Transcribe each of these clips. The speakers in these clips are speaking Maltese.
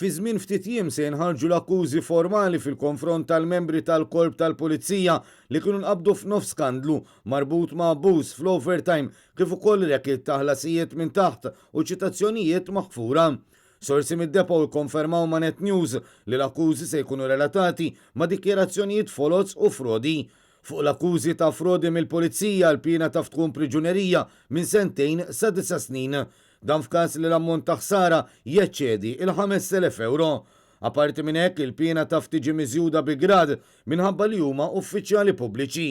Fi żmien ftit jiem se jinħarġu l-akkużi formali fil-konfront tal-membri tal-Korp tal-Pulizija li kienu nqabdu f'nofs skandlu marbut ma' abbuż fl-overtime kif ukoll racket ta' ħlasijiet minn taħt u ċitazzjonijiet maħfura. Sorsi mid-Depot ikkonfermaw ma' Net News li l-akkużi se jkunu relatati ma' dikjarazzjonijiet foloz u frodi. Fuq l-akkużi ta' frodi mill-Pulizija l-piena taf tkun priġunerija minn sentejn sa disa' snin. Dan f'każ li l-ammont ta' ħsara jeċċedi il-5,000 ewro. Aparti minn hekk, il-piena taf tiġi miżjuda bi grad minħabba li huma uffiċjali pubbliċi.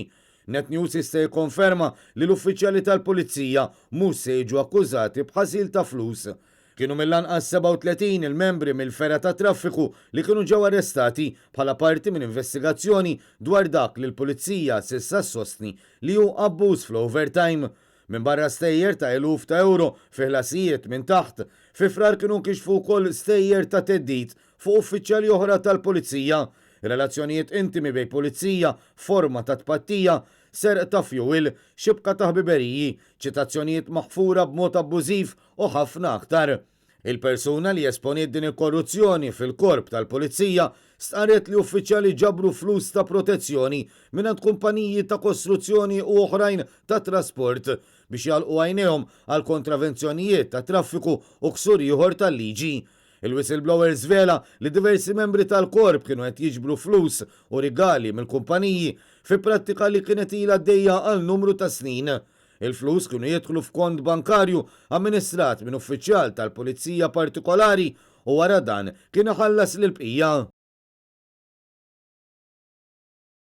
Net News jista' jikkonferma li l-uffiċjali tal-Pulizija mhux se jiġu akkużati b'ħasil ta' flus. Kienu mill-anqas 37 il-membri mill-fergħa tat-traffiku li kienu ġew arrestati bħala parti minn investigazzjoni dwar dak li l-Pulizija s'issa ssostni li hu abbuż fl-overtime. Minbarra stejjer ta' eluf ta' ewro fi ħlasijiet minn taħt, fi Frar kienu nkixfu wkoll stejjer ta' theddid fuq uffiċjali oħra tal-Pulizija, relazzjonijiet intimi bejn pulizija f'forma ta' tpattija, serq ta' fjuwil, xibka ta' ħbiberiji, ċitazzjonijiet maħfura b'mod abbużiv u ħafna aktar. Il-persuna li esponiet din il-korruzzjoni fil-Korp tal-Pulizija stqarret li uffiċjali ġabru flus ta' protezzjoni mingħand kumpaniji ta' kostruzzjoni u oħrajn ta' trasport biex jagħlqu għajnejhom għal kontravenzjonijiet ta' traffiku u ksur ieħor tal-liġi. Il-whistleblower żvela li diversi membri tal-korp kienu qed jiġbru flus u rigali mill-kumpaniji fi prattika li kienet ilha għaddejja għal numru ta' snin. Il-flus kienu jidħlu f'kont bankarju amministrat minn uffiċjal tal-pulizija partikolari u wara dan kien iħallas lill-bqija.